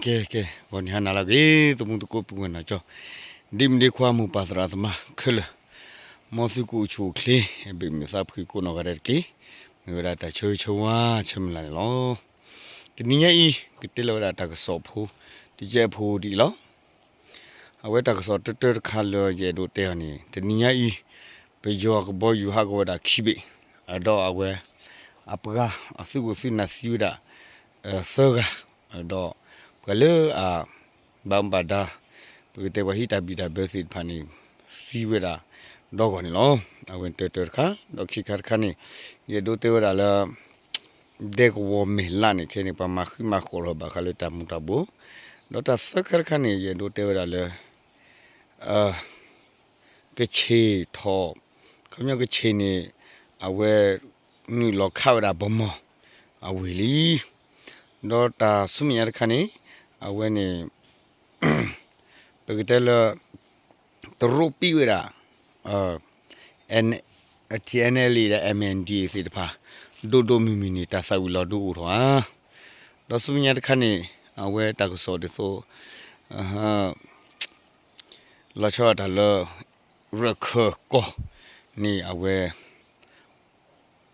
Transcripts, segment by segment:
ကဲ ကဲ ဂီၤနံၤဟါနၤလၢအဂ့ၤ သမူသကိးပုၢ်ဝဲၢ်နီၢ်ကၠီ ဒ့မုၣ်ဒ့ခွါ မိၢ်ပၢ်သရၣ်သမါခဲလၢာ် မ်သုကအိၣ်ဆူၣ်အိၣ်ချ့ ဘၣ်မုာ်သးဖှံကိးနီၢ်ဂၤဒဲးတက့ၢ်. မ့ၢ်ဝဲဒၣ်တၢ်ဆၢဂ့ၤဆၢဝါဆၢမုၢ်လၢ်န့ၣ်လီၤ. တနံၤညါအံၤ ကတဲလီၤဝဲဒၣ်တၢ်ကစီၣ်ဖိ တကဲးဖိဒ်အံၤလီၤ. အဝဲတၢ်ကစီၣ်တၢတၢတခါလၢယအဲၣ်ဒိးတဲအီၤန့ၣ် တနံၤညါအံၤ ပယီၤကဘီယူၤဟးဂီၤဝဲဒၣ်ခံဘ့ၣ်, ဒီးအဝဲ အပှၤအသုးအိၣ်သုးနၢ်သံဝဲဒၣ် သၢဂၤ, ဒီးပှၤလၢအ ဘၣ်မူဘၣ်ဒါ ပကတဲပှၤဟံးတၢ်ဘံၣ်တၢ်ဘၢသ့ၣ်တဖၣ်န့ၣ် သံဝဲဒၣ်ဒီဂီၢ်န့ၣ်လီၤ. အဝဲတၢတၢတခါ, ဒီးခံခါတခါန့ၣ် ယအဲၣ်ဒိးတဲဝဲဒၣ်လၢ ဒဲကဝီၤမဲာ်လးန့ၣ် ခဲအံၤန့ၣ် ပှၤမၤဃံမၤဃီၤလီၤဘၣ်ဃးလၢတၢ်မူၤတၢ်ဘှီး, ဒီးတၢ်သၢခါတခါန့ၣ် ယအဲၣ်ဒိးတဲဝဲဒၣ်လၢ ကဆ့ၣ်ထီၣ်, ခီပညီကဆ့ၣ်န့ၣ် အဝဲ နုာ်လီၤခးဝဲဒၣ်ဗန်းမော် အဝ့ၢ်လံ. ဒီးတၢ်ဆူမဲာ်ညါတခါန့ၣ် အဝဲန့ၣ် ပကတဲလၢ တရူးပံးဝဲဒၣ် N- TNLA ဒီး MNDAA သ့ၣ်တဖၣ် ဒိၣ်ဒိၣ်မုၢ်မုၢ်န့ၣ် တၢ်သၣ်ဝံၤလီၤဒိအိၣ်ထီၣ်ဧါ. ဒီးဆူမဲာ်ညါတခါန့ၣ် အဝဲတၢ်ကစီၣ်ဒ်သိး လီၤဆီဒၣ်တၢ်လၢ ရခၢၣ်ကီၢ်န့ၣ် အဝဲ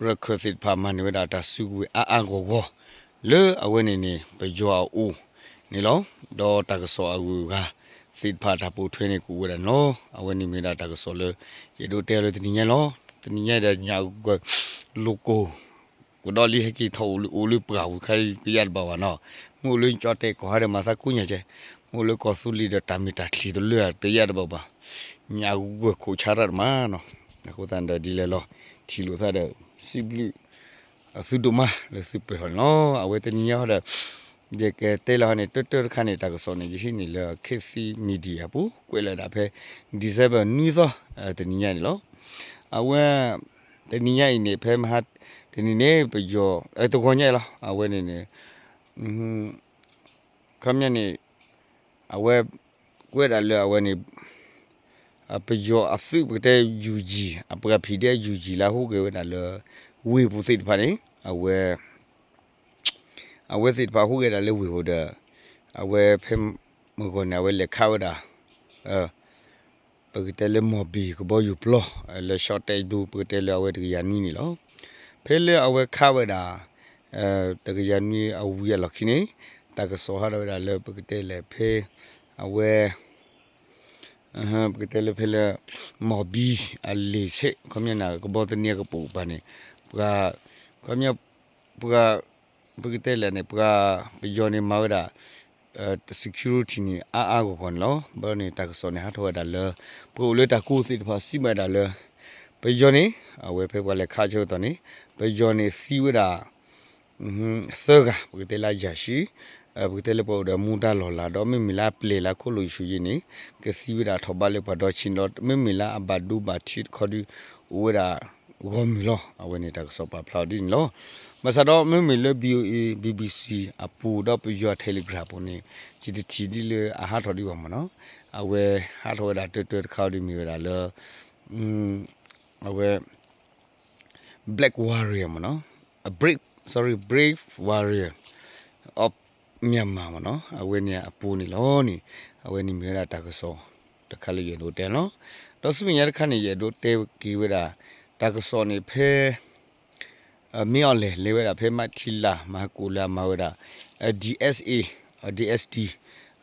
ရခၢၣ်သ့ၣ်တဖၣ်မၤန့ၢ်ဝဲဒၣ်တၢ်စုကဝဲၤအါအါဂီၢ်ဂီၢ် လၢအဝဲန့ၣ်န့ၣ် ပယီၤအအိၣ်န့ၣ်လီၤ. ဒီးတၢ်ကစီၣ်အဂုၤအဂၤသ့ၣ်တဖၣ်တၢ်ပိာ်ထွဲန့ၣ် ကအိၣ်ဝဲဒၣ်န့ၣ်လီၤ. အဝဲန့ၣ်မ့ၢ်ဒၣ်တၢ်ကစီၣ်လၢ ယအဲၣ်ဒိးတဲလၢတနံၤညါလီၤ. တနံၤညါဒီးညၣ်အဂုၤကွဲၢ် လိာ်ကိၢ် ကဒီးလံ ဟဲက့ၤထီၣ်အိၣ်လၢပှၢ်ပူၤခါ ပယၣ်တဘၣ်ဘၣ်နီၤ. မ့ၢ်အိၣ်လၢကၠီၣ်တဲၣ်ကီၢ်ဟါဒီးမၤသးကိးညါကဲ, မ့ၢ်အိၣ်လၢကီၢ်သူလ့ၤဒီးတၢ်မ့ၢ်တၢ်ချံတလၢ ပယၣ်တဘၣ်ဘၣ်. ညၣ်အဂုၤကွဲၢ်ခိၣ်ဆါတၢ်တမးနီၤ. အဃိသတးဒီးဒ်လဲၣ်လီၤ ထံၣ်လိာ်သးဒီး စံးဘျုး သုဒိၣ်မးလၢသုပၢၢ်ထီၣ်န့ၣ်လီၤ. အဝဲတနံၤညါဟီဒီး ယကတဲလီၤဟီန့ၣ် တၢတၢတခါန့ၣ် တၢ်ကစီၣ်န့ၣ် ယဟံးန့ၢ်လၢ ခေတ်သစ် Media အပူၤ ကွဲးလီၤဒၣ်ဖဲ December နွံသီ တနံၤညါန့ၣ်လီၤ. အဝဲ တနံၤညါအံၤန့ၣ် ဖဲမဟါ တနံၤန့ၣ် ပယီၤ တဂီၤညါအံၤလီၤ အဝဲန့ၣ်န့ၣ် ခီပညီန့ၣ် အဝဲ ကွဲးဒၣ်လၢအဝဲန့ၣ် ပယီၤအသုးပကတဲ ယူၣ်ယံၣ် အပှၤဖံးဒဲယူၣ်ယံၣ်လၢဟူးဂဲၤဝဲဒၣ်လၢ ဝ့ၢ်ပူၤသ့ၣ်တဖၣ်န့ၣ် အဝဲ အဝဲသ့ၣ်တဖၣ်ဟူးဂဲၤဒၣ်လၢဝ့ၢ်ပူၤဒီး အဝဲဖဲမုၢ်ဂီၤန့ၣ် အဝဲလဲၤခးဝဲဒၣ် ပကတဲလၢမီၢ်ဘံၣ်ကဘီယူၤပျီ လၢရှီၣ်တဲၣ်ဒိ ပကတဲလၢအဝဲတကယၤနွံန့ၣ်လီၤ. ဖဲလၢအဝဲခးဝဲဒၣ် တကယၤနွံအဝံၤအလီၢ်ခံန့ၣ် တၢ်ကစီၣ်ဟးထီၣ်ဝဲဒၣ်လၢပကတဲလဲၣ်ဖဲ အဝဲ ပကတဲလၢဖဲလၢ မီၢ်ဘံၣ်အလ့ၣ်ဆ့ ခီပညီန့ၣ် ကဘီသန့အကပိာ်ကပၤန့ၣ် ပှၤ ခီပညီ ပှၤ ပကတဲလဲၣ်န့ၣ် ပှၤ ပယီၤန့ၣ်မၤဝဲဒၣ် security န့ၣ် အါအါဂီၢ်ဂီၢ်န့ၣ်လီၤ. ဘၣ်န့ၣ် တၢ်ကစီၣ်န့ၣ် ဟးထီၣ်ဝဲဒၣ်လၢ ပှၤအိၣ်လၢတၢ်ကိးသ့ၣ်တဖၣ်စံးဘၣ်ဒၣ်လၢ ပယီၤန့ၣ် အဝဲဖဲပှၤလဲၤခးဆၢကတီၢ်န့ၣ် ပယီၤန့ၣ်သံဝဲဒၣ် သၢဂၤ ပကတဲလၢအယၤၡံ ပကတဲလၢပှၤအိၣ်ဒီးမူဒါလီၢ်လၤ ဒီးမ့မ့ၢ်လၢအပျဲၢ်လၢခိၣ်လိာ်ယဆူၣ်ယံၤန့ၣ် ကသံဝဲဒၣ်ထီၣ်ဘးလၢပှၤဒီဆံဒီး မ့မ့ၢ်လၢအဘၣ်ဒိဘၣ်ထံးတခီဒု အိၣ်ဝဲဒၣ် ဂီၢ်မုၢ်လီၤ. အဝဲန့ၣ်တၢ်ကစီၣ်ပာ်ဖျါအီၤဒ်န့ၣ်လီၤ. ဘၣ်ဆၣ်ဒီးမ့မ့ၢ်လၢ VOA BBC အပူၤ ဒီးပယီၤ Telegram အပူၤန့ၣ် ယတထံၣ်ဒ်လၢအဟးထီၣ်ဒံးဘၣ်မ့ၢ်နီၤ. အဝဲဟးထီၣ်ဝဲဒၣ်တၢတၢတခါအီၤဒ်မ့ၢ်ဝဲဒၣ်လၢ အဝဲ Black Warrior မ့ၢ်နီၤ, အ Brave, sorry, Brave Warrior of Myanmar မ့ၢ်နီၤ, အဝဲန့ၣ်အပူၤန့ၣ်လီၤန့ၣ်, အဝဲန့ၣ်မ့ၢ်ဝဲဒၣ်တၢ်ကစီၣ်တခါလၢယအဲၣ်ဒိးတဲလီၤ. ဒီးဆူမဲာ်ညါတခါန့ၣ် ယအဲၣ်ဒိးတဲက့ၤဝဲဒၣ် တၢ်ကစီၣ်န့ၣ်ဖဲ မ့ၢ်အီၤလဲၣ် လဲၤဝဲဒၣ်ဖဲမၤထံလာ် မၤဟးကိာ်လၢအမၤဝဲဒၣ် DSA, DST,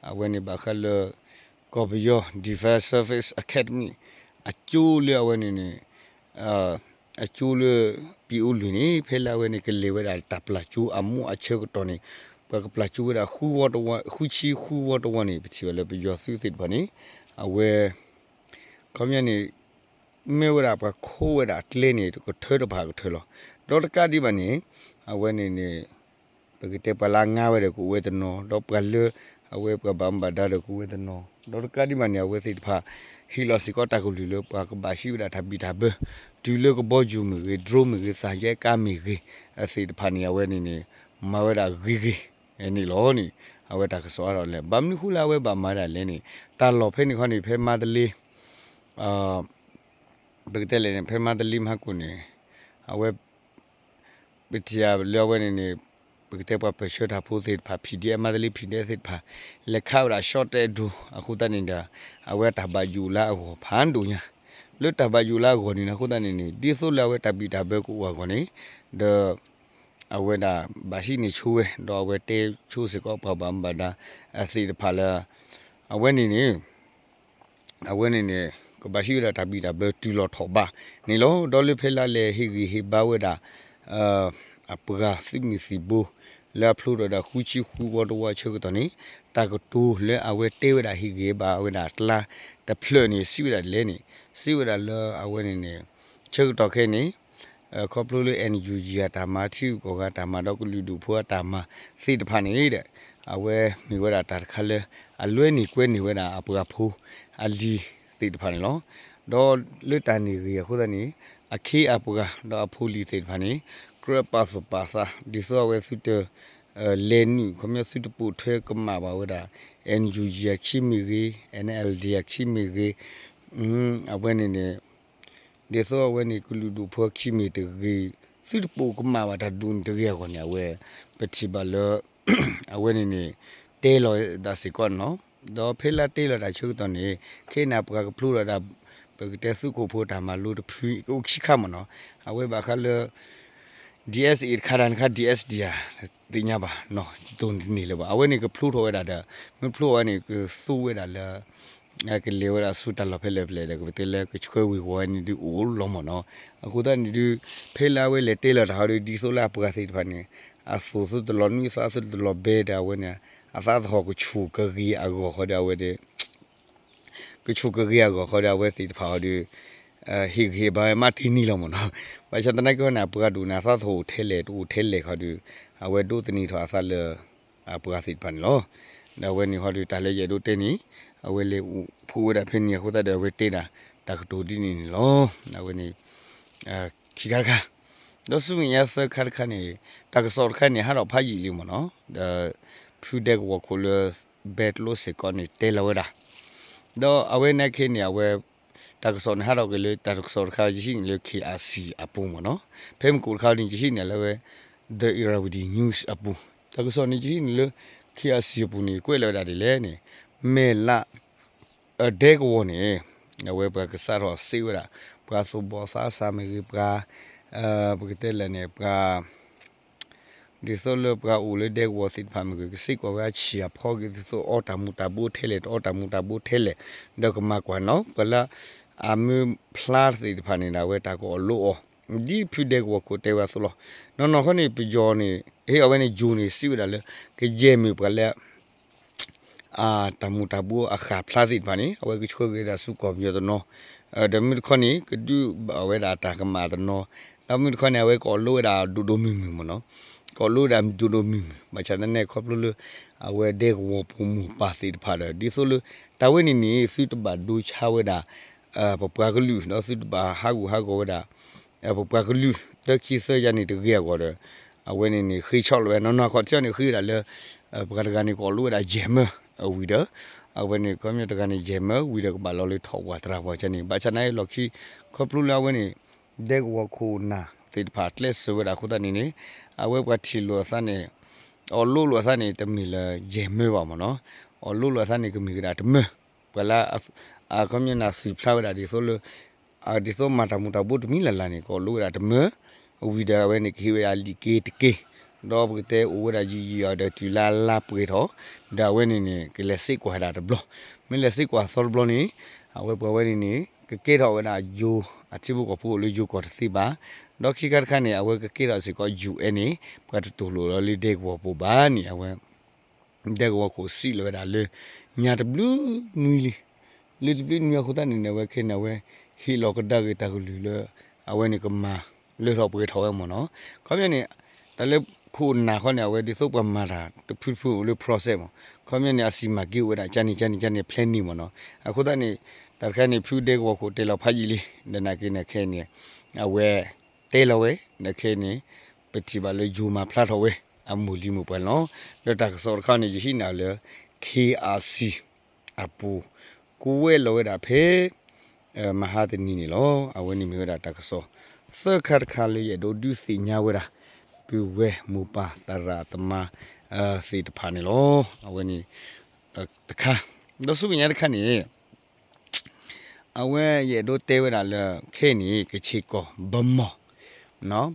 အဝဲန့ၣ်ဘၣ်ဃးလၢ ကီၢ်ပယီၤ Defense Service Academy အကၠိလၢအဝဲန့ၣ်န့ၣ် အကၠိလၢ ပံအိလွံၢ်န့ၣ် ဖဲလၢအဝဲန့ၣ်ကလဲၤဝဲဒၣ်တၢ်ပျၢ်ကၠိအမူအဆၢကတီၢ်န့ၣ် ပှၤကပျၢ်ကၠိဝဲဒၣ် ဃုဝီတဝီ ဃုဆံဃုဝီတဝီန့ၣ် ပထံၣ်ဘၣ်လၢပယီၤသုးသ့ၣ်တဖၣ်န့ၣ် အဝဲ ခီပညီန့ၣ် မ့ၢ်ဝဲဒၣ်ပှၤခိးဝဲဒၣ်အကျဲန့ၣ် ကထၢတဖၣ်ကထၢလီၤ. ဒီးတကးဒံးဘၣ်န့ၣ် အဝဲန့ၣ်န့ၣ် ပကတဲပှၤလၢအငါဝဲဒီးကအိၣ်ဝဲတနီၤ, ဒီးပှၤလၢ အဝဲပှၤဘၣ်မူဘၣ်ဒါဒီးကအိၣ်ဝဲတနီၤ, ဒီးတကးဒံးဘၣ်န့ၣ် အဝဲသ့ၣ်တဖၣ် ဟ့ၣ်လီၤစ့ၢ်ကီးတၢ်ကလုၢ်လၢပှၤကဘၣ်ဟံးဝဲဒၣ်တၢ်ဘံၣ်တၢ်ဘၢ, တုၤလၢကဘီယူၤမ့ၢ်ဂ့ၤ, drone မ့ၢ်ဂ့ၤ, သးယဲကါမ့ၢ်ဂ့ၤ, အသ့ၣ်တဖၣ်န့ၣ် အဝဲန့ၣ်န့ၣ် မၤဝဲဒၣ်ဂ့ၤဂ့ၤ န့ၣ်လီၤန့ၣ် အဝဲတၢ်ကစီၣ်အါထီၣ်လဲၣ်. ဘၣ်မနုၤဃိလၢအဝဲဘၣ်မၤဒၣ်လဲၣ်န့ၣ် တၢ်လီၢ်ဖဲန့ၣ်ခီန့ၣ် ဖဲမါတလ့ ပကတဲလဲၣ်န့ၣ် ဖဲမါတလ့မဟါကိၣ်န့ၣ် အဝဲ ပထံၣ်လၢအဝဲန့ၣ်န့ၣ် ပကတဲပှၤပၢၢ်ဆၢတၢ်ဖိသ့ၣ်တဖၣ် PDF မၤတလ့ PDF သ့ၣ်တဖၣ် လဲၤခးဝဲဒၣ် ရှီၣ်တဲၣ်ဒိၣ် အဃိသတးန့ၣ်ဒီး အဝဲတၢ်ဘၣ်ယိၣ်လၢအဂီၢ်ဖးဒိၣ်ညါ လၢတၢ်ဘၣ်ယိၣ်လၢအဂီၢ်န့ၣ် အဃိသတးန့ၣ်န့ၣ် ဒ်သိးလၢအဝဲတၢ်ဘံၣ်တၢ်ဘၢကအိၣ်အဂီၢ်န့ၣ် ဒီး အဝဲဒၣ်ဘၣ်ဟံးန့ၢ်ဆိဝဲ ဒီးအဝဲတဲဆိစ့ၢ်ကီးပှၤဘၣ်မူဘၣ်ဒါသ့ၣ်တဖၣ်လၢ အဝဲန့ၣ်န့ၣ် အဝဲန့ၣ်န့ၣ် ကဘၣ်ဟံးဝဲဒၣ်တၢ်ဘံၣ်တၢ်ဘၢတုၤလီၤထီၣ်ဘးန့ၣ်လီၤ. ဒီးလၢဖဲလၢလဲၤဟ့ၣ်ဂံၢ်ဟ့ၣ်ဘါဝဲဒၣ် အပှၤသုးမုၢ်သံၣ်ဘိ လၢအဖျိထီၣ်ဝဲဒၣ်ဃုဆံဃုဝီတဝီဆၢကတီၢ်န့ၣ် တၢ်ကတိၤလၢအဝဲတဲဝဲဒၣ်ဟ့ၣ်ဂံၢ်ဟ့ၣ်ဘါဝဲဒၣ်ကျါတဖျၢၣ်န့ၣ် စံးဝဲဒၣ်ဒ်လဲၣ်န့ၣ် စံးဝဲဒၣ်လၢအဝဲန့ၣ်န့ၣ် ဆၢကတီၢ်ခဲအံၤန့ၣ် ခီဖျိလၢ NUG အတၢ်မၤ ထံဂုၤကီၢ်ဂၤတၢ်မၤ ဒီးကလုာ်ဒူၣ်ဖိအတၢ်မၤသ့ၣ်တဖၣ်န့ၣ်ဒီး အဝဲမ့ၢ်ဝဲဒၣ်တၢ်တခါလၢ အလွဲန့ၢ်ကွဲန့ၢ်ဝဲဒၣ်အပှၤဖိအလံၤသ့ၣ်တဖၣ်န့ၣ်လီၤ. ဒီးလၢတၢ်န့ၢ်ဂ့ၤအဃိသတးန့ၣ် အခ့အပှၤဒီးအဖိလံၤသ့ၣ်တဖၣ်န့ၣ် ကြၢးပာ်သူၣ်ပာ်သး ဒ်သိးအဝဲသုတ လဲၤနုာ် ခီပညီသုတပိာ်ထွဲကမၣ်ဘၣ်ဝဲဒၣ် NUG အခံမ့ၢ်ဂ့ၤ NLD အခံမ့ၢ်ဂ့ၤ အဝဲန့ၣ်န့ၣ် ဒ်သိးအဝဲန့ၣ် ကလုာ်ဒူၣ်ဖိခံမ့ၢ်တဂ့ၤ သုတပိာ်ကမၣ်ဘၣ်တၢ်ဒိၣ်န့ၣ်တဂ့ၤအဂီၢ်န့ၣ် အဝဲ ပထံၣ်ဘၣ်လၢ အဝဲန့ၣ်န့ၣ် တဲလီၤဒၣ်စ့ၢ်ကီးန့ၣ်လီၤ. ဒီးဖဲလၢတဲလီၤတၢ်ဆၢကတီၢ်န့ၣ် ခဲအံၤန့ၣ် ပှၤကဖျိထီၣ်ဒၣ် ပကတဲသုးခိၣ်ဖိတၢ်မၤလိတဖု ကအိၣ်ခံခါမ့ၢ်နီၤ အဝဲဘၣ်ဃးလၢ DSA တခါတၢ်တခါ DSD ဧါ သ့ၣ်ညါဘၣ်နီၤ တိၢ်န့ၣ်တန့ၢ်လၢၤဘၣ် အဝဲန့ၣ်ကဖျိထီၣ်ဝဲဒၣ်ဒီး မ့ၢ်ဖျိအဝဲန့ၣ် ကသူဝဲဒၣ်လၢ ကလဲၤဝဲဒၣ်ဆူတၢ်လီၢ်ဖဲလဲၣ်ဖဲလဲၣ်ဒီး ကပတဲလၢကဆှၢဝ့ၤဝီၤဝဲန့ၣ်ဒုးအိၣ်လီၤမ့ၢ်နီၤ. အဃိသတးန့ၣ်ဒုး ဖဲလၢအဝဲလဲၤတဲလီၤတၢ်ဟီဒုး ဒ်သိးလၢအပှၤသ့ၣ်တဖၣ်န့ၣ် အသူၣ်သုတလီၤနွံ အသးသုတလီၤဘဲဒီး အဝဲန့ၣ် အသးသဟီၣ်ကဆူၣ်ကဂ့ၤအဂီၢ်ဃီဒီးအဝဲန့ၣ် ကဆူၣ်ကဂ့ၤအဂီၢ်ဃီဒီး အဝဲသ့ၣ်တဖၣ်ဟီဒုး ဟ့ၣ်ဂံၢ်ဟ့ၣ်ဘါဝဲမးတ့ၢ်နံၤလီၤမ့ၢ်နီၤ. ဘၣ်ဆၣ်သနာ်က့န့ၣ် အပှၤဒိၣ်န့ၣ် အသးသဟီၣ်အိၣ်ထဲလဲၣ် တအိၣ်ထဲလဲၣ်ဃီဒုး အဝဲဒိးသန့ၤထီၣ်အသးလၢ အပှၤသ့ၣ်တဖၣ်န့ၣ်လီၤ. ဒီးအဝဲန့ၣ်ဃီဒုး တၢ်လၢယအဲၣ်ဒိးတဲန့ၣ် အဝဲလဲၤအိၣ်ဖှိၣ်ဝဲဒၣ်ဖဲန့ၣ်အဃိသတးဒီး အဝဲတဲဒၣ် တၢ်ကတိၤဒ်န့ၣ်န့ၣ်လီၤ. အဝဲန့ၣ် ခံခါတခါ ဒီးဆူမဲာ်ညါသၢခါတခါန့ၣ် တၢ်ကစီၣ်တခါန့ၣ် ဟးထီၣ်ဖးယံာ်လံမ့ၢ်နီၤ ဒီး ဖုဒဲကဝီၤခိၣ်လၢ ဘဲကျိစ့ၢ်ကီးန့ၣ် တဲလီၤဝဲဒၣ် ဒီးအဝဲန့ၣ်ခဲအံၤန့ၣ် အဝဲ တၢ်ကစီၣ်န့ၣ် ဟးထီၣ်က့ၤလၢတၢ်ကစီၣ်တခါ ယဟံးန့ၢ်လၢ KRC အပူၤမ့ၢ်နီၤ. ဖဲမုၢ်ကိၣ်တခါန့ၣ် ယဟံးန့ၢ်လၢဝဲ The Irrawaddy News အပူၤ တၢ်ကစီၣ်န့ၣ် ယဟံးန့ၢ်လၢ KRC အပူၤန့ၣ် ကွဲးလီၤဝဲဒၣ်ဒ်လဲၣ်န့ၣ် မဲၢ်လး ဒဲကဝီၤန့ၣ် အဝဲပှၤကစးထီၣ်စံးဝဲဒၣ် ပှၤသူၣ်ဘီၣ်သးစၢ်မ့ၢ်ဂ့ၤ ပှၤ ပကတဲလဲၣ်န့ၣ် ပှၤ ဒ်သိးလၢပှၤအိၣ်လၢဒဲကဝီၤသ့ၣ်တဖၣ်မ့ၢ်ဂ့ၤ ကစ့ၢ်ကီးဝဲအဆံၣ်အဖီက့ၤ ဒ်သိးအီတၢ်မူၤတၢ်ဘိထဲလဲၣ် တအီတၢ်မူၤတၢ်ဘိထဲလဲၣ် ဒီးကမၤကွၢ်နီၤ ပှၤလၢ အမၢဖျါသ့ၣ်တဖၣ်န့ၣ်ဒီး အဝဲတၢ်ကအီၣ်လိအီၤ ဒ်ဖုဒဲကဝီၤခိၣ်တဲဝဲအသိးလီၤ. နီၢ်နီၢ်ခီန့ၣ် ပယီၤန့ၣ် ဟ့ၣ်အဝဲန့ၣ် ယိၤန့ၣ် စံးဝဲဒၣ်လၢ ကယဲၢ်မ့ၢ်ပှၤလၢ အတၢ်မူၤတၢ်ဘိအဃၣ်ဖျါသ့ၣ်တဖၣ်န့ၣ် အဝဲကဆှၢက့ၤဝဲဒၣ်ဆူကီၢ်ပယီၤတနီၤ ဒီးမ့ၢ်တခီန့ၣ် ကဒုးဘၣ်ဝဲဒၣ်တၢ်ကမၣ်တနီၤ ဒီးမ့ၢ်တခီန့ၣ် အဝဲကအီၣ်လိဝဲဒၣ်ဒိၣ်ဒိၣ်မုၢ်မုၢ်မ့ၢ်နီၤ ကအီၣ်လိဝဲဒၣ်ဒိၣ်ဒိၣ်မုၢ်မုၢ် ဘၣ်ဆၣ်သနာ်က့ခီဖျိလၢ အဝဲဒဲကဝီၤပူၤမိၢ်ပၢ်သ့ၣ်တဖၣ်ဒီး ဒ်သိးလၢ တၢ်ဝဲန့ၣ်န့ၣ် သုတဘၣ်ဒိဆါဝဲဒၣ် ပပှၤကလုာ် ဒီးသုတဘၣ်ဟးဂူာ်ဟးဂီၤဝဲဒၣ် ပပှၤကလုာ် တၢခံသၢယါန့ၣ်တဂ့ၤအဂီၢ်ဒီး အဝဲန့ၣ်န့ၣ် ဃ့ဆီၣ်လီၤဝဲ နီၢ်နီၢ်ခီၣ်ထံးန့ၣ် ဃ့ဝဲဒၣ်လၢ ပှၤတဂၤန့ၣ် ကအီၣ်လိဝဲဒၣ်ယဲၢ်မၢအဝံၤဒီး အဝဲန့ၣ် ခီပညီတဂၤန့ၣ် ယဲၢ်မၢဝံၤဒီးကဘၣ်လီၤလၢထီၣ်ပှၢ်တရၢ်ပှၢ်ကန့ၣ် ဘၣ်ဆၣ်သနာ်က့လီၢ်ခံ ခီဖျိလၢအဝဲန့ၣ် ဒဲကဝီၤခိၣ်နၢ်သ့ၣ်တဖၣ်ကျဲးစၢးဝဲဒၣ်အဃိသတးန့ၣ်န့ၣ် အဝဲပှၤထံၣ်လိာ်အသးန့ၣ် အီၣ်လိလိာ်အသးန့ၣ် တမ့ၢ်လၢယဲၢ်မၢဘၣ်မ့ၢ်နီၤ အီၣ်လိလိာ်အသးန့ၣ် ကမ့ၢ်ဝဲဒၣ်တမၢ ပှၤလၢ အခီပညီန့ၣ် သုးဖျါဝဲဒၣ်ဒ်သိးလၢ ဒ်သိးမၤတၢ်မူၤတၢ်ဘိတမံၤလၢ်လၢ်န့ၣ် ကအီၣ်လိဝဲဒၣ်တမၢ ဝံၤဒီးအဝဲန့ၣ် ကဟ့ၣ်ဝဲဒၣ်လံာ်က့တက့ၢ် ဒီးပကတဲအိၣ်ဝဲဒၣ်ယံာ်ယံာ်အီၤဒီးတုၤလၢအလါပှဲၤထီၣ် ဒီးအဝဲန့ၣ်န့ၣ် ကလဲၤစ့ကွၢ်ဝဲဒၣ်တဘျီ မ့ၢ်လဲၤစ့ကွၢ်သီတဘျီန့ၣ် အဝဲပှၤဝဲန့ၣ်န့ၣ် ကကဲထီၣ်ဝဲဒၣ်ယိၤ အထံဖိကီၢ်ဖိအိၣ်လၢယိၤကီၢ်တသ့ဘၣ် ဒီးခံခါတခါန့ၣ် အဝဲကကဲထီၣ်စ့ၢ်ကီး ယူၣ်အဲၣ်န့ၣ် ပှၤတတူၢ်လိာ်လီၤလၢဒဲကဝီၤပူၤဘၣ်န့ၣ် အဝဲ ဒဲကဝီၤခိၣ်စံးလီၤဝဲဒၣ်လၢ ညါတဘျုးနွံလံ လၢတဘျုးနွံအဃိသတးန့ၣ်န့ၣ် အဝဲခဲန့ၣ် အဝဲဟ့ၣ်လီၤကဒါက့ၤတၢ်ကလုၢ်လၢ အဝဲန့ၣ်ကမၤလၢထီၣ်ပှဲၤထီၣ်ဝဲမ့ၢ်နီၤ ခီပညီန့ၣ် တၢ်လၢခိၣ်နၢ်ခီန့ၣ် အဝဲဒ်သိးပှၤမၤတၢ်တဖုတဖုအိၣ်လၢ process မ့ၢ် ခီပညီန့ၣ် အစံၣ်မၤက့ၤအိၣ်ဝဲဒၣ် ကန့ၣ် ကန့ၣ် ကန့ၣ် plan န့ၣ်မ့ၢ်နီၤ အဃိသတးန့ၣ် တၢ်တခါန့ၣ် ဖုဒဲကဝီၤခိၣ်တဲလီၤဖးယံာ်လံ ဒီးနာ်က့န့ၣ်ခဲအံၤန့ၣ် အဝဲ တဲလီၤဝဲ ဒီးခဲအံၤန့ၣ် ပထံၣ်ဘၣ်လၢယိၤမၤဖျါထီၣ်ဝဲ အမိၢ်လံၤမိၢ်ပှၢ်န့ၣ်လီၤ. ဒီးတၢ်ကစီၣ်တခါန့ၣ် ယဟံးန့ၢ်လၢ KRC အပူၤ ကွဲးလီၤဝဲဒၣ်ဖဲ မဟါတနံၤန့ၣ်လီၤ. အဝဲန့ၣ်မ့ၢ်ဝဲဒၣ်တၢ်ကစီၣ် သၢခါတခါလၢယအဲၣ်ဒိးဒုးသ့ၣ်ညါဝဲဒၣ် ဒီးကစၢ်ယွၤကဆိၣ်ဂ့ၤဆိၣ်ဝါဘၣ်ဝဲဒၣ်ဒီပုၢ်ဝဲၢ်မိၢ်ပၢ်သရၣ်သမါသ့ၣ်တဖၣ်န့ၣ်လီၤ. အဝဲန့ၣ်တခါ, ဒီးဆူမဲာ်ညါတခါန့ၣ် အဝဲယအဲၣ်ဒိးတဲဝဲဒၣ်လၢ ခဲအံၤန့ၣ် ကဆ့ၣ်ကီၢ် ဗန်းမော်,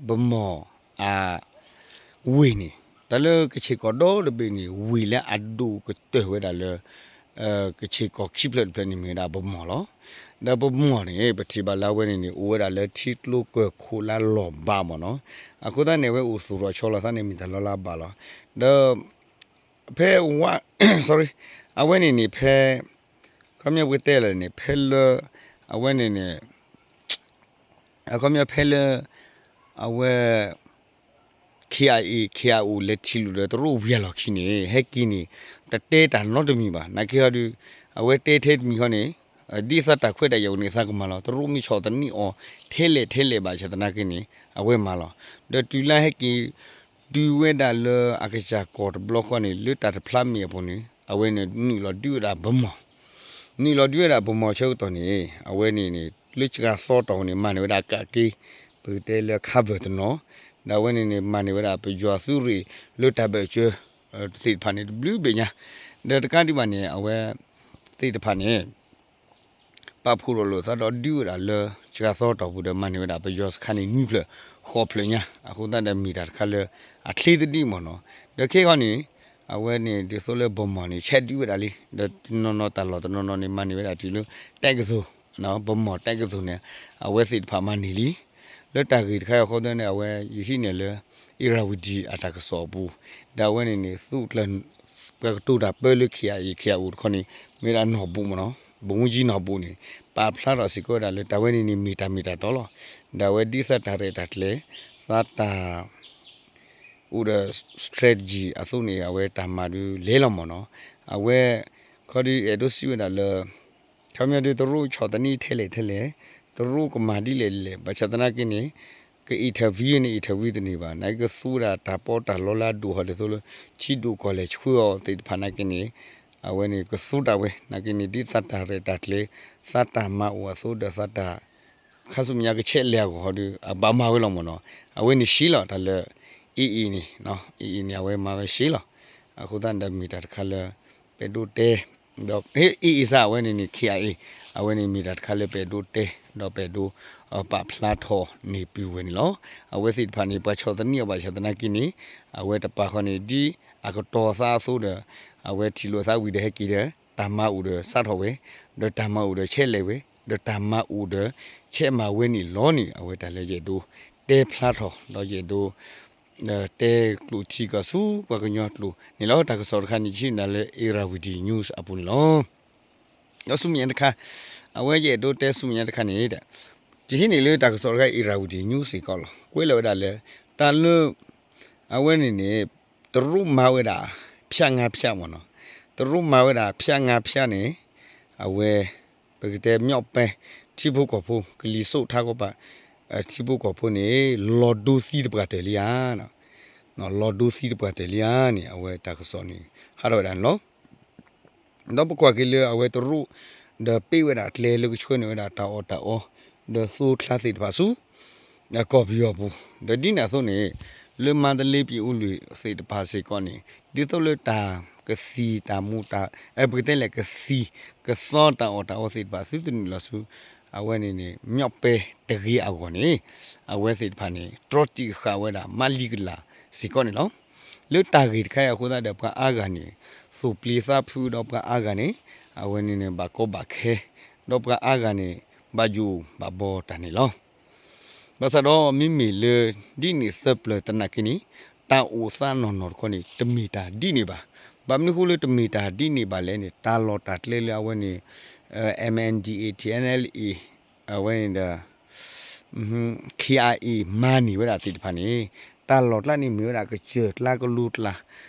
ဗန်းမော် အဝ့ၢ်န့ၣ် တၢ်လၢကဆ့ၣ်ကီၢ်ဒီတဘ့ၣ်န့ၣ် ဝ့ၢ်လၢအဒိၣ်ကတၢၢ်ဝဲဒၣ်လၢ ကဆ့ၣ်ကီၢ်ခံဖျၢၣ်တဖျၢၣ်န့ၣ်မ့ၢ်ဝဲဒၣ် ဗန်းမော် လီၤ. ဒီး ဗန်းမော် န့ၣ် ပထံၣ်ဘၣ်လၢအဝဲန့ၣ်န့ၣ် အိၣ်ဝဲဒၣ်လၢထံကျိကၢၢ်ခိၣ်လၢလီၢ်ဘးမ့ၢ်နီၤ. အဃိသတးန့ၣ် အဝဲအိၣ်သူၣ်ထီၣ်ဆီလီၤသးန့ၣ် မ့ၢ်တၢ်လီၤလၢအဘၣ်လီၤ. ဒီး ဖဲဝါ sorry အဝဲန့ၣ်န့ၣ် ဖဲ ခီပညီပကတဲလၢန့ၣ် ဖဲလၢ အဝဲန့ၣ်န့ၣ် အခီပညီဖဲလၢ အဝဲ KIA KIO လဲၤထံၣ်လိာ်ဒီးတရူးဝံၤအလီၢ်ခံန့ၣ် ဟဲက့ၤန့ၣ် တတဲတၢ်နီတမံၤဘၣ်. နာ်က့ဟီဒုး အဝဲတဲထဲတမံၤဃီန့ၣ် ဒ်သးတၢ်ခွဲးတၢ်ယာ်အိၣ်န့ၣ် သးကမၤလီၤ. တရူးမ့ၢ်ဆီၣ်သနံးအီၤ ထဲလဲၣ်ထဲလဲၣ်ဘၣ်ဆၣ်သနာ်က့န့ၣ် အဝဲမၤလီၤ. ဒီးတုၤလၢဟဲက့ၤ တုၤဝဲဒၣ်လၢအကစၢ်ကီၢ်တဘျီဃီန့ၣ် လၢတၢ်တဖျါမဲာ်အပူၤန့ၣ် အဝဲန့ၣ်နုာ်လီၤဒုးဝဲဒၣ် ဗန်းမော်, နုာ်လီၤဒုးဝဲဒၣ် ဗန်းမော် ဆၢကတီၢ်န့ၣ် အဝဲန့ၣ်န့ၣ် လၢစှၤသီတီၢ်ပူၤန့ၣ် မၤန့ၢ်ဝဲဒၣ်ကးက့ ပကတဲလၢ cover တနီၤ, ဒီးအဝဲန့ၣ်န့ၣ် မၤန့ၢ်ဝဲဒၣ်ပယီၤသုးရ့ၣ်လၢတၢ်ဘၢၣ်စၢၤ သ့ၣ်တဖၣ်န့ၣ် တဘျုးဘ့ၣ်ညါ, ဒီးတကးဒံးဘၣ်န့ၣ် အဝဲသ့ၣ်တဖၣ်န့ၣ် ပာ်ဖှိၣ်ထီၣ်လိာ်သးဒီးဒုးဝဲဒၣ်လၢ စှၤသီတီၢ်ပူၤဒီး မၤန့ၢ်ဝဲဒၣ်ပယီၤစခါန့ၣ် နွံဖျၢၣ်ဃိးဖျၢၣ်ညါ, အဃိသတးဒီးမ့ၢ်တၢ်တခါလၢ အချ့သဒံးမ့ၢ်နီၤ. ဒီးခဲအံၤန့ၣ် အဝဲန့ၣ် ဒ်သိးလၢ ဗန်းမော် န့ၣ် ဆဲးဒုးဝဲဒၣ်လံ, ဒီးတနီၤနီၤတၢ်လီၢ်တနီၤနီၤန့ၣ် မၤန့ၢ်ဝဲဒၣ်တုၤလၢ တက္ကသိုလ်, ဗန်းမော် တက္ကသိုလ် န့ၣ် အဝဲသ့ၣ်တဖၣ်မၤန့ၢ်လံ. လၢတၢ်ဂ့ၢ်တခါအံၤအဃိသတးန့ၣ် အဝဲယဟံးန့ၢ်လၢ အ့ရဝတီ အတၢ်ကစီၣ်အပူၤ, ဒီးအဝဲန့ၣ်န့ၣ် သုးကျၢၢ် ပှၤကတိၤတၢ်ပၢလၢ KIA KIO တခီန့ၣ် မ့ၢ်ဒၣ်နီၢ်ဘူၣ်မ့ၢ်နီၤ, ဗိုလ်မှူးကြီး နီၢ်ဘူၣ် န့ၣ် ပာ်ဖျါထီၣ်စ့ၢ်ကီးဝဲဒၣ်လၢ တၢ်ဝဲန့ၣ်န့ၣ် မ့ၢ်တၢ်မ့ၢ်တၢ်တီလီၤ. ဒီးအဝဲဒ်သးတၢ်ရဲၣ်တၢ်ကျဲၤ သးတၢ် အိၣ်ဒီး strategy အသိးန့ၣ် အဝဲတၢ်မၤဒုးလဲၤလီၤမ့ၢ်နီၤ. အဝဲ ခီဒုးအဲၣ်ဒိးစံးဝဲဒၣ်လၢ ခီပညီဒုး တရူးဆီၣ်သနံးထဲလဲၣ်ထဲလဲၣ်, တရူးကမၤဒ်လဲၣ်လဲၣ် ဘၣ်ဆၣ်သနာ်က့န့ၣ် က intervene န့ၣ် intervene တန့ၢ်ဘၣ်, နာ်က့ကသူဝဲဒၣ်တၢ်ပီးတၢ်လီလၢအဒိၣ်ဟီၣ်ဒ်သိးလၢ ထံဒိၣ်ကီၢ်လဲၢ်ဆှၢအီၤသ့ၣ်တဖၣ်နာ်က့န့ၣ် အဝဲန့ၣ်ကသူတၢ်ဝဲ နာ်က့န့ၣ် ဒ်သးတၢ်ရဲၣ်တၢ်ကျဲၤ သးတၢ်မၤအိၣ်အသိးဒီးသးတၢ် ခါဆူမဲာ်ညါကဆဲးလဲၤအဂီၢ်ဟီဒုး အဘၣ်မၤဝဲလီၤမ့ၢ်နီၤ. အဝဲန့ၣ်ရှဲလီၤတၢ်လၢ AA န့ၣ် AA န့ၣ် အဝဲမၤဝဲရှဲလီၤ. အဃိသတးဒီးမ့ၢ်တၢ်တခါလၢ ပအဲၣ်ဒိးတဲ ဒီး AA စ့ၢ် အဝဲန့ၣ်န့ၣ် KIA အဝဲန့ၣ်မ့ၢ်တၢ်တခါလၢပအဲၣ်ဒိးတဲ ဒီးပအဲၣ်ဒိး ပာ်ဖျါထီၣ်န့ၢ်ပုၢ်ဝဲၢ်န့ၣ်လီၤ. အဝဲသ့ၣ်တဖၣ်န့ၣ် ပှၤဆီၣ်သနံးအီၤဘၣ်ဆၣ်သနာ်က့န့ၣ် အဝဲတပာ်ဃီန့ၣ် ဒ်အကတီၤသးအသိးဒီး အဝဲထံၣ်လိာ်သးဝံၤဒီးဟဲက့ၤဒီး တၢ်မၤအိၣ်ဒီးစးထီၣ်ဝဲ, ဒီးတၢ်မၤအိၣ်ဒီးဆဲးလဲၤဝဲ, ဒီးတၢ်မၤအိၣ်ဒီးဆဲးမၤဝဲန့ၣ်လီၤန့ၣ် အဝဲတၢ်လၢယအဲၣ်ဒိးတဲဖျါထီၣ် ဒီးယအဲၣ်ဒိး တဲကျိာ်ထံကီၢ်ဆူပှၤကညီကျိာ်န့ၣ်လီၤ. တၢ်ကစီၣ်တခါန့ၣ် ယဟံးန့ၢ်လၢ Irrawaddy News အပူၤန့ၣ်လီၤ. ဒီးဆူမဲာ်ညါတခါ အဝဲယအဲၣ်ဒိးတဲဆူမဲာ်ညါတခါန့ၣ် ယဟံးန့ၢ်လၢတၢ်ကစီၣ်တခါ Irrawaddy News စ့ၢ်ကီးလီၤ. ကွဲးလီၤဝဲဒၣ်လၢ တၢ်လၢ အဝဲန့ၣ်န့ၣ် တရူးမၤဝဲဒၣ် ဖြတ်ငါးဖြတ် မ့ၢ်နီၤ. တရူးမၤဝဲဒၣ် ဖြတ်ငါးဖြတ် န့ၣ် အဝဲ ပကတဲ မြောက်ပိုင်း ထံဖိကီၢ်ဖိ ကလံၤစိးထါကီၢ်ပၤ ထံဖိကီၢ်ဖိန့ၣ် လီၤဒိသံတပှၢ်တၢၢ်လံဧါ, လီၤဒိသံတပှၢ်တၢၢ်လံဧါန့ၣ် အဝဲတၢ်ကစီၣ်န့ၣ် ဟးထီၣ်ဝဲဒၣ်န့ၣ်လီၤ. ဒီးပကွၢ်က့ၤလၢအဝဲတရူး ဒီးပ့ၢ်ဝဲဒၣ်ကျဲလၢကဆှၢန့ၢ်ဝဲဒၣ်တၢ်အီၣ်တၢ်အီ ဒီးသိချါသ့ၣ်တဖၣ်ဆူ ကီၢ်ပယီၤပူၤ, ဒီးဒ်န့ၣ်အသိးန့ၣ် လၢမန္တလေး ပြင်ဦးလွင် သ့ၣ်တဖၣ်စ့ၢ်ကီးန့ၣ် ဒ်သိးလၢတၢ်ကသံၣ်တၢ်မူၤတၢ် ပကတဲလဲၣ် ကသံၣ်ကသီတၢ်အီၣ်တၢ်အီသ့ၣ်တဖၣ် သုတနုာ်လီၤဆူ အဝဲန့ၣ်န့ၣ် မြောက်ပိုင်း တဂ့ၤအဂီၢ်န့ၣ် အဝဲသ့ၣ်တဖၣ်န့ၣ် တြီတံာ်ဃာ်ဝဲဒၣ်မးလံကလၤစ့ၢ်ကီးန့ၣ်လီၤ. လၢတၢ်ဂ့ၢ်တခါအံၤအဃိသတးဒီး ပှၤအါဂၤန့ၣ် သူၣ်ပျံၤသးဖုး ဒီးပှၤအါဂၤန့ၣ် အဝဲန့ၣ်န့ၣ် ဘၣ်ကီဘၣ်ခဲ ဒီးပှၤအါဂၤန့ၣ် ဘၣ်ယိၣ်ဘၣ်ဘီတၢ်န့ၣ်လီၤ. ဘၣ်ဆၣ်ဒီးမ့မ့ၢ်လၢ ဒ်န့ၣ်သၢပျၢၤသနာ်က့န့ၣ် တၢ်အိၣ်သးနီၢ်နီၢ်တခီန့ၣ် တမ့ၢ်တၢ်ဒ်န့ၣ်ဘၣ်. ဘၣ်မနုၤဃိလၢတမ့ၢ်တၢ်ဒ်န့ၣ်ဘၣ်လဲၣ်န့ၣ် တၢ်လီၢ်တၢ်ကျဲလၢအဝဲန့ၣ် MNDAA TNLA အဝဲန့ၣ်ဒီး KIA မၤန့ၢ်ဝဲဒၣ်သ့ၣ်တဖၣ်န့ၣ် တၢ်လီၢ်ကျါန့ၣ်မ့ၢ်ဝဲဒၣ်ကစၢၢ်ကျါကလိကျါ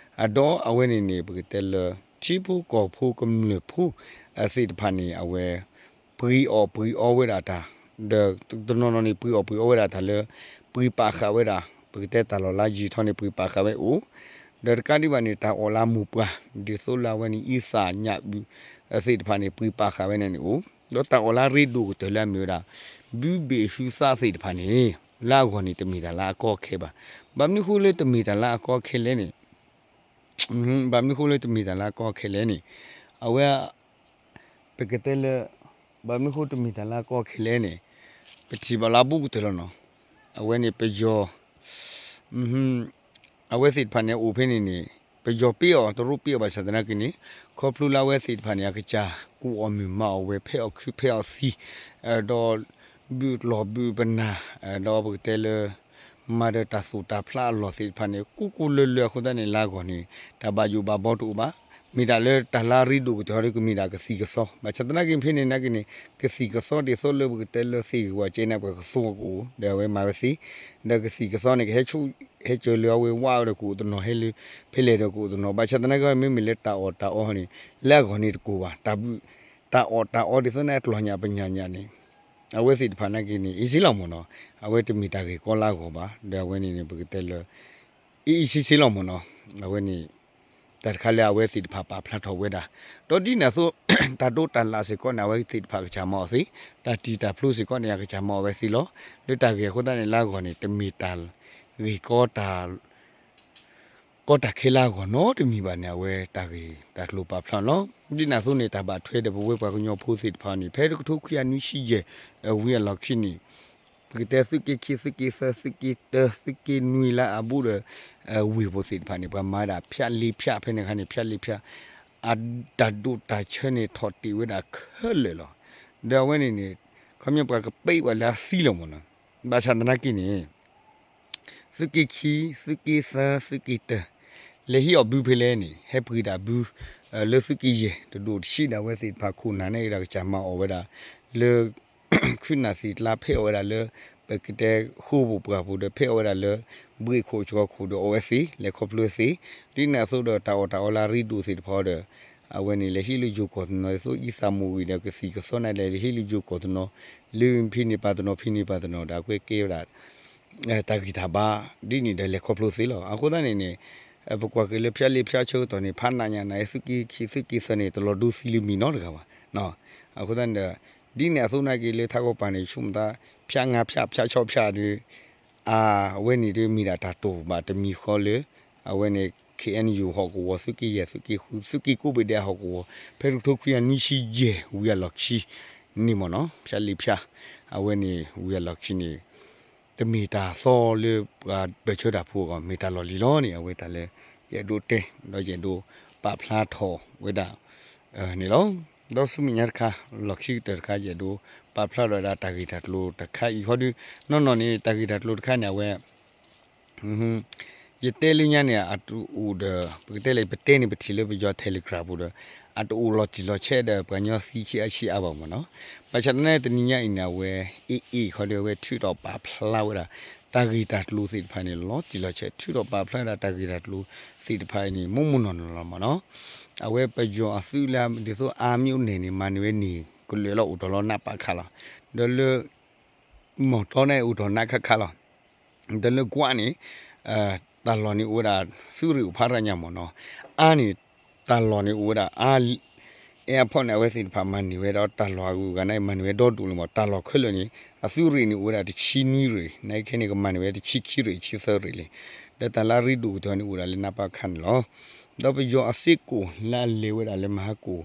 ဒီးအဝဲန့ၣ်န့ၣ် ပကတဲလၢ ထံဖိကီၢ်ဖိကမျၢၢ်ဖိသ့ၣ်တဖၣ်န့ၣ် အဝဲ ပှ့ၤအီၣ်ပှ့ၤအီဝဲဒၣ်တၢ် ဒီးတနီၤနီၤန့ၣ် ပှ့ၤအီၣ်ပှ့ၤအီဝဲဒၣ်တၢ်လၢ ပှ့ၤပာ်ဃာ်ဝဲဒၣ် ပကတဲတၢ်လီၢ်လါယံၤထီၣ်န့ၣ် ပှ့ၤပာ်ဃာ်ဝဲအိၣ် ဒီးတကးဒံးဘၣ်န့ၣ် တၢ်အီၣ်လၢမူၤပှၢ် ဒ်သိးလၢအဝဲန့ၣ် အံသၣ်ညၣ်အုၣ်သ့ၣ်တဖၣ်န့ၣ် ပှ့ၤပာ်ဃာ်ဝဲန့ၣ်န့ၣ်အိၣ် ဒီးတၢ်အီၣ်လၢရ့ဒိၣ်ကတၢၢ်လၢအမ့ၢ်ဝဲဒၣ် ဘုဘ့ၣ်ဟုသးသ့ၣ်တဖၣ်န့ၣ် လၢအဂီၢ်န့ၣ် တမ့ၢ်တၢ်လၢအကီအခဲဘၣ်. ဘၣ်မနုၤဃိလၢတမ့ၢ်တၢ်လၢအကီခဲလၢာ်န့ၣ်, ဘၣ်မနုၤဃိလၢတမ့ၢ်တၢ်လၢအကီခဲလၢာ်န့ၣ်, အဝဲ ပကတဲလၢ ဘၣ်မနုၤဃိတမ့ၢ်တၢ်လၢအကီခဲလၢာ်န့ၣ်, ပထံၣ်ဘၣ်လၢအဘူးကတၢၢ်လီၤနီၤ. အဝဲန့ၣ်ပယီၤ အဝဲသ့ၣ်တဖၣ်န့ၣ် အိၣ်ဖဲန့ၣ်န့ၣ် ပယီၤပ့အီၤ တရူးပ့အီၤဘၣ်ဆၣ်သနာ်က့န့ၣ် ခီဖျိလၢအဝဲသ့ၣ်တဖၣ်န့ၣ် အကစၢ်ကူၣ်အီၣ်မုာ်မၤအီၣ်ဝဲ ဖဲအီၣ်ခုဖဲအီၣ်သံ, ဒီး ဘုးကျီၢ်ဘုးပနၢ်, ဒီးပကတဲလၢ မၤဒီးတၢ်သိၣ်တၢ်ဖျါအလီၢ်သ့ၣ်တဖၣ်န့ၣ် ကူကူလၢလၢအဃိသတးန့ၣ် လၢအဂီၢ်န့ၣ် တၢ်ဘၣ်ယိၣ်ဘၣ်ဘီတအိၣ်ဘၣ်. မ့ၢ်တၢ်လၢတၢ်လၢအရ့ဒိၣ်ကတၢၢ်ဒီးကမ့ၢ်ဒၣ်ကသံၣ်ကသီ ဘၣ်ဆၣ်သနာ်က့ဖဲန့ၣ်သနာ်က့န့ၣ် ကသံၣ်ကသီဒ်သိးလၢပကတဲလၢသ့ၣ်ဂ့ၤဝဲကဲန့ၣ် ပှၤကသိကအိၣ် ဒီးအဝဲမၤဝဲသ့, ဒီးကသံၣ်ကသီန့ၣ် ကဟဲဆိ ဟဲစၢၤလၢအဝဲဝါဒီးကအိၣ်တနီၤ ဟဲလၢ ဖဲလဲၣ်ဒီးကအိၣ်တနီၤ ဘၣ်ဆၣ်သနာ်က့ မ့မ့ၢ်လၢတၢ်အီၣ်တၢ်အီန့ၣ် လၢအဂီၢ်န့ၣ်တကိၢ်ဘၣ်. တၢ်အီၣ်တၢ်အီဒ်သိးန့ၣ် အကျီၢ်ညၣ်ပညၣ်ညၣ်န့ၣ် အဝဲသ့ၣ်တဖၣ်သနာ်က့န့ၣ် အ့စ့လီၤမ့ၢ်နီၤ, အဝဲတမ့ၢ်တၢ်ဂ့ၢ်ကီလၢအဂီၢ်ဘၣ်. ဒီးအဝဲန့ၣ်န့ၣ် ပကတဲလၢ အ့အ့စ့စ့လီၤမ့ၢ်နီၤ, အဝဲန့ၣ် တၢ်တခါလၢအဝဲသ့ၣ်တဖၣ်ပာ်ဖျါထီၣ်ဝဲဒၣ်, ဒီးဒ်န့ၣ်အသိး တၢ်ဒိတၢ်လၣ်စ့ၢ်ကီးန့ၣ် အဝဲသ့ၣ်တဖၣ်ကစၢ်မၤအီၣ်သ့, တၢ်တံာ်တၢ်ဖျိစ့ၢ်ကီးန့ၣ် အကစၢ်မၤအီၣ်ဝဲသ့လီၤ. လၢတၢ်ဂ့ၢ်အဃိသတးန့ၣ် လၢအဂီၢ်န့ၣ် တမ့ၢ်တၢ်ဂ့ၢ်ကီတၢ် ကီတၢ်ခဲလၢအဂီၢ်နီတမံၤဘၣ်န့ၣ် အဝဲတၢ်ဂ့ၢ်တၢ်ကျိၤပာ်ဖျါလီၤ. ဒ်န့ၣ်အသိးန့ၣ် တၢ်ဘၣ်ထွဲဒီးပဝဲပှၤကညီဖိသ့ၣ်တဖၣ်န့ၣ် ဖဲတကထိခွံကယၤနွံဆံယဲၢ် ဝံၤအလီၢ်ခံန့ၣ် ပကတဲသုးက့ခံ သုးက့သၢ သုးက့တၢ သုးက့နွံလၢအဘူးဒီး ဝ့ၢ်ပူၤသ့ၣ်တဖၣ်န့ၣ် ပှၤမၤဒၣ်ဖၠးလ့ဖၠး ဖဲန့ၣ်အခါန့ၣ် ဖၠးလ့ဖၠး အတၢ်ဒိၣ်တၢ်ဆၢန့ၣ် ထီၣ်တ့ၢ်ဝဲဒၣ်ခဲလၢာ်လီၤ. ဒီးအဝဲန့ၣ်န့ၣ် ခီပညီပှၤကပ့ၤပှၤလၢအသံလီၤမ့ၢ်နီၤ. ဘၣ်ဆၣ်သနာ်က့န့ၣ် သုးက့ခံ သုးက့သၢ သုးက့တၢ လဲၤဟံးအီၣ်ဘုဖဲလဲၣ်န့ၣ် ဟဲပှ့ၤဒၣ်ဘု လၢသုးက့ယဲၢ် တဒိၣ်တဆံးဒၣ်ဝဲသ့ၣ်တဖၣ်ခိၣ်နၢ်န့ၣ် ဒၣ်ကစၢ်မၤအီၣ်ဝဲဒၣ် လၢ ခုနၢ်သ့ၣ်တလါ ဖဲအီၣ်ဝဲဒၣ်လၢ ပကတဲဃိာ်ပူၤပှၢ်ပူၤဒီး ဖဲအီၣ်ဝဲဒၣ်လၢ ဘှ့းခိၣ်ကီခိၣ်ဒီးအီၣ်ဝဲသ့ လဲၤခီဖျိသ့, ဒ်န့ၣ်အသိးဒီးတၢ်အီၣ်တၢ်အီလၢအရ့ဒိၣ်သ့ၣ်တဖၣ်ဒီး အဝဲန့ၣ် လဲၤဟံးလၢယိၤကီၢ်တနီၤ ဒ်သိးအံသၣ်မိၣ်ဂံၢ်ဒီးကသံၣ်ကသီန့ၣ် လဲၤဟံးလၢယိၤကီၢ်တနီၤ လၢဖံန့ၢ်ပာ်တနီၤ ဖံန့ၢ်ပာ်တနီၤဒီး အကွဲကဲဝဲဒၣ် တၢ်ဂံၢ်တၢ်ဘါ ဒ်န့ၣ်ဒီးလဲၤခီဖျိသ့လီၤ. အဃိသတးန့ၣ်န့ၣ် ပကွၢ်က့ၤလၢဖၠးလ့ဖၠးဆၢကတီၢ်န့ၣ် ဖးနးညါနၤ သုးက့ခံ သုးက့သၢန့ၣ် တလီၤဒိသံလၢမံၤနီတဂၤဘၣ်. အဃိသတးန့ၣ်ဒီး ဒ်န့ၣ်အသိးနာ်က့လၢထးကီၢ်ပၤန့ၣ် ဆိကမိၣ်သး ဖၠးငါဖၠး ဖၠးဆီဖၠးဒီး အဝဲန့ၣ်ဒ်မ့ၢ်ဒၣ်တၢ်တိာ်ဘၣ်တမံၤဃီလၢ အဝဲန့ၣ် ခ့ၣ်အဲၣ်ယူၣ် ဟီၣ်ကဝီၤ သုးက့ယဲၢ် သုးက့ဃု သုးက့ကိးဘ့ၣ်ဒဲးအဟီၣ်ကဝီၤ ဖဲတကထိခွံကယၤနွံဆံယဲၢ် ဝံၤအလီၢ်ခံန့ၣ်မ့ၢ်နီၤ ဖၠးလ့ဖၠး အဝဲန့ၣ် ဝံၤအလီၢ်ခံန့ၣ် တမ့ၢ်တၢ်သီလၢပှၤပၢၢ်ဆၢတၢ်ဖိအဂီၢ် မ့ၢ်တၢ်လီၢ်လံၤလီၤန့ၣ် အဝဲတၢ်လၢ ယအဲၣ်ဒိးတဲ ဒီးယအဲၣ်ဒိးပာ်ဖျါထီၣ်ဝဲဒၣ်န့ၣ်လီၤ. ဒီးဆူမဲာ်ညါတခါ လီၢ်ခံကတၢၢ်တခါ ယအဲၣ်ဒိးပာ်ဖျါထီၣ်ဝဲဒၣ်တၢ်ဂ့ၢ်တၢ်ကျိၤတခါအံၤဃီဒီး နီၢ်နီၢ်န့ၣ် တၢ်ဂ့ၢ်တၢ်ကျိၤတခါန့ၣ် အဝဲ ယတဲလၢညါန့ၣ် အတအိၣ်ဒီး ပကတဲလၢပတဲန့ၣ် ပထံၣ်လၢပယီၤ Telegram ပူၤဒီး အတအိၣ်လီၤတံၢ်လီၤဆဲးဒီး ပှၤကညီသံဆံးအါဆံးအါဘၣ်မ့ၢ်နီၤ. ဘၣ်ဆၣ်သနာ်က့တနံၤညါအံၤန့ၣ် အဝဲ AA ခီဒီး အဝဲထုးထီၣ်ပာ်ဖျါဝဲဒၣ် တၢ်ဂ့ၢ်တၢ်ကျိၤသ့ၣ်တဖၣ်န့ၣ် လီၤတံၢ်လီၤဆဲး ထုးထီၣ်ပာ်ဖျါဝဲဒၣ်တၢ်ဂ့ၢ်တၢ်ကျိၤသ့ၣ်တဖၣ်အံၤန့ၣ် မိၢ်မိၢ်နီၢ်နီၢ်လီၤမ့ၢ်နီၤ. အဝဲပယီၤအသုးလၢ ဒ်သိးအါမ့ၢ်အိၣ်န့ၣ်န့ၣ် မၤန့ၢ်ဝဲန့ၣ် ကလၢာ်လီၤအိၣ်ထီၣ်လီၤနးပးခးလီၤ. ဒီးလၢ မီၢ်တီန့ၣ်အိၣ်ထီၣ်နးခးခးလီၤ. ဒီးလၢကွးန့ၣ် တၢ်လီၢ်န့ၣ်အိၣ်ဝဲဒၣ် သုးရ့ၣ်အိၣ်ဖးရၣ်ညါမ့ၢ်နီၤ. အါန့ၣ် တၢ်လီၢ်န့ၣ်အိၣ်ဝဲဒၣ် အါ အဲအဖီၣ်န့ၣ် အဝဲသ့ၣ်တဖၣ်မၤန့ၢ်ဝဲဒီး တၢ်လီၢ်အဂုၤအဂၤန့ၣ် မၤန့ၢ်ဝဲဒီဒူၣ်လံမ့ၢ် တၢ်လီၢ်ခဲလၢာ်န့ၣ် အသုးရ့ၣ်န့ၣ်အိၣ်ဝဲဒၣ်တဆံနွံရ့ၣ် နာ်က့ခဲန့ၣ် ကမၤန့ၢ်ဝဲတဆံခံရ့ၣ် တဆံသၢရ့ၣ်လံ. ဒီးတၢ်လၢအရ့ဒိၣ်ကတၢၢ်န့ၣ်အိၣ်ဝဲဒၣ်လၢနးပးခးန့ၣ်လီၤ. ဒီးပယီၤအစ့ၢ်ကီးလၢအလဲၤဝဲဒၣ်လၢမဟါကိၣ်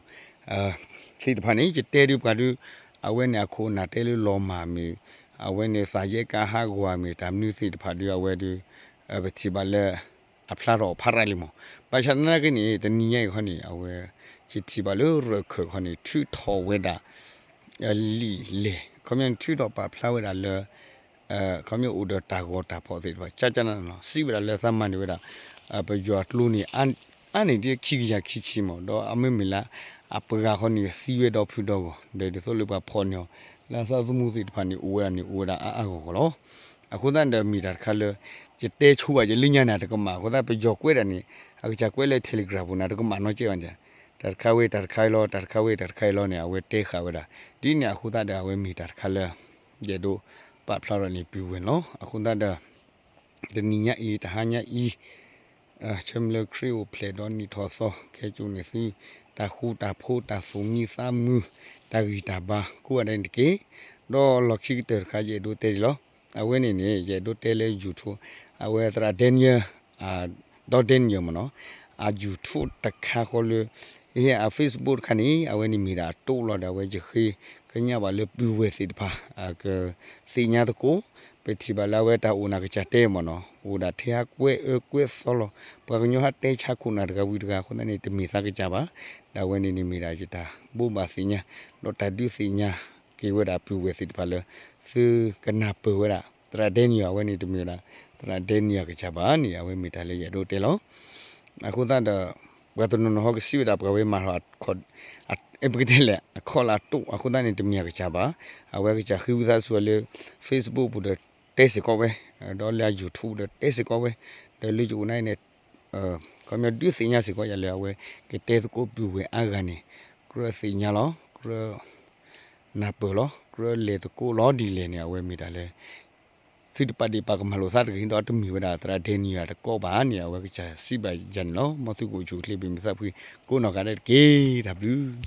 သ့ၣ်တဖၣ်န့ၣ် ယတဲဒုးပှၤဒုး အဝဲန့ၣ်အခိၣ်အနၢ်တဲလၢလီၤမၢ်မ့ၢ် အဝဲန့ၣ်သးယဲၢ်ကါဟးဂီၤမ့ၢ် တၢ်မနုၤသ့ၣ်တဖၣ်ဒုး အဝဲဒုး ပထံၣ်ဘၣ်လၢ အဖျါထီၣ်ဖးရၣ်လံမ့ၢ်. ဘၣ်ဆၣ်သနာ်က့န့ၣ် တနံၤညါအံၤခီန့ၣ် အဝဲ ယထံၣ်ဘၣ်လၢရၢၢ်ခၢၣ်ခီန့ၣ် ထုးထီၣ်ဝဲဒၣ် လံာ်လဲၢ် ခီပညီန့ၣ် ထုးထီၣ်ပာ်ဖျါဝဲဒၣ်လၢ ခီပညီအိၣ်ဒီးတၢ်ဂီၤတၢ်ဖီၣ်သ့ၣ်တဖၣ် ကကနနီၤ စံးဝဲဒၣ်လၢသးမၤန့ၢ်ဝဲဒၣ် ပယီၤအကျိန့ၣ် အါန့ၢ်ဒ်ခံကယၤခံဆံမ့ၢ် ဒီးအမ့မ့ၢ်လၢ အပှၤဂၤခီန့ၣ် သံဝဲဒီဖုဒီဂီၢ် ဒီးဒ်သိးလၢပှၤဖီၣ်န့ၢ်အီၤ လၢအသးသမူသ့ၣ်တဖၣ်န့ၣ် အိၣ်ဝဲဒၣ်န့ၣ် အိၣ်ဝဲဒၣ်အါအါဂီၢ်ဂီၢ်လီၤ. အဃိသတးဒီးမ့ၢ်တၢ်တခါလၢ ယတဲဆိဘၣ်ယလၢညါန့ၣ် တကမၣ် အဃိသတးပယီၤကွဲးဒၣ်န့ၣ် အကစၢ်ကွဲးလၢ Telegram ပူၤန့ၣ် တကမၣ်နီတစဲးဘၣ်န့ၣ် တၢ်တခါဝဲ တၢ်တခါအံၤလီၤ တၢ်တခါဝဲ တၢ်တခါအံၤလီၤန့ၣ် အဝဲတဲဃာ်ဝဲဒၣ် ဒ်န့ၣ်အဃိသတးဒီး အဝဲမ့ၢ်တၢ်တခါလၢ ယအဲၣ်ဒိးပာ်ဖျါထီၣ်န့ၣ် ပုၢ်ဝဲၢ်န့ၣ်လီၤ. အဃိသတးဒီး တနံၤညါအံၤ တဟါညါအံၤ ဆၢမုၢ်လၢခရံာ်အိၣ်ဖျဲၣ်ဒီးနံၣ်ထီၣ်သီ ခဲကိာ်န့ၣ်သု တၢ်ဃူတၢ်ဖိး တၢ်သူၣ်မံသးမုာ် တၢ်ဂံၢ်တၢ်ဘါ ကိးဂၤဒဲးန့ၣ်တက့ၢ်. ဒီးလီၢ်ခံကတၢၢ်တခါ ယအဲၣ်ဒိးတဲဒ်လီၤ. အဝဲန့ၣ်န့ၣ် ယအဲၣ်ဒိးတဲလၢ YouTube အဝဲသရၣ် Daniel ဒီး Daniel မ့ၢ်နီၤ, အ YouTube တခါဃီလၢ အ Facebook တခါန့ၣ် အဝဲန့ၣ်မ့ၢ်ဒၣ်အတိၢ်လီၤဒီး အဝဲယဃ့ကညးဘၣ်လၢပုၢ်ဝဲၢ်သ့ၣ်တဖၣ် ကသ့ၣ်ညါသကိး, ပထံၣ်ဘၣ်လၢအဝဲတၢ်အိၣ်နၢ်ကစၢ်တဲမ့ၢ်နီၤ, အိၣ်ဒၣ်ထဲဟးကွဲအၢကွဲသီလီၤ, ပှၤကညီဟးတဲဆါခိၣ်နၢ်တဂၤဝံၤတဂၤအဃိသတးန့ၣ် တမ့ၢ်သးကစၢ်ဘၣ်, ဒီးအဝဲန့ၣ်န့ၣ်မ့ၢ်ဒၣ်ယတၢ်ဘိးဘၣ်သ့ၣ်ညါ, ဒီးတၢ်ဒုးသ့ၣ်ညါက့ၤဝဲဒၣ်ပုၢ်ဝဲၢ်သ့ၣ်တဖၣ်လၢ သုကနၢ်ပၢၢ်ဝဲဒၣ် သရၣ် Daniel အဝဲန့ၣ်တမ့ၢ်ဝဲဒၣ် သရၣ် Daniel အကစၢ်ဘၣ်န့ၣ် အဝဲမ့ၢ်တၢ်လၢယအဲၣ်ဒိးတဲလီၤ. အဃိသတးဒီး ပှၤတနီၤနီၤဟီကစံးဝဲဒၣ် ပှၤဝဲမၤထီၣ် အ ပကတဲလဲၣ် အခီၣ်လၢအတိၢ် အဃိသတးန့ၣ် တမ့ၢ်အကစၢ်ဘၣ်, အဝဲအကစၢ်ဃ့ဝံသးစူၤလၢ Facebook ပူၤဒီးတဲစ့ၢ်ကီးဝဲ, ဒီးလၢအ YouTube ဒီးတဲစ့ၢ်ကီးဝဲ, ဒီးလၢယအိၣ်နၤအံၤန့ၣ် ခီပညီဒုးသ့ၣ်ညါစ့ၢ်ကီးယၤလၢအဝဲကတဲသကိးပုၢ်ဝဲၢ်အါဂၤန့ၣ် ကြၢးသ့ၣ်ညါလီၤ, ကြၢးနၢ်ပၢၢ်လီၤ, ကြၢးလဲၤသကိးလီၤဒ်လဲၣ်န့ၣ် အဝဲမ့ၢ်တၢ်လၢ သုတပာ်ဒ့ၣ်ပာ်ကမၣ်လိာ်သးတဂ့ၤ ဒီးတမ့ၢ်ဝဲဒၣ်သရၣ် Daniel တကီးဘၣ်န့ၣ် အဝဲကစၢ်စံးဘၣ်ယၤန့ၣ်လီၤ. မ်သုကအိၣ်ဆူၣ်အိၣ်ချ့ ဘၣ်မုာ်သးဖှံကိးနီၢ်ဂၤဒဲးတက့ၢ်. တၢ်ဘျုး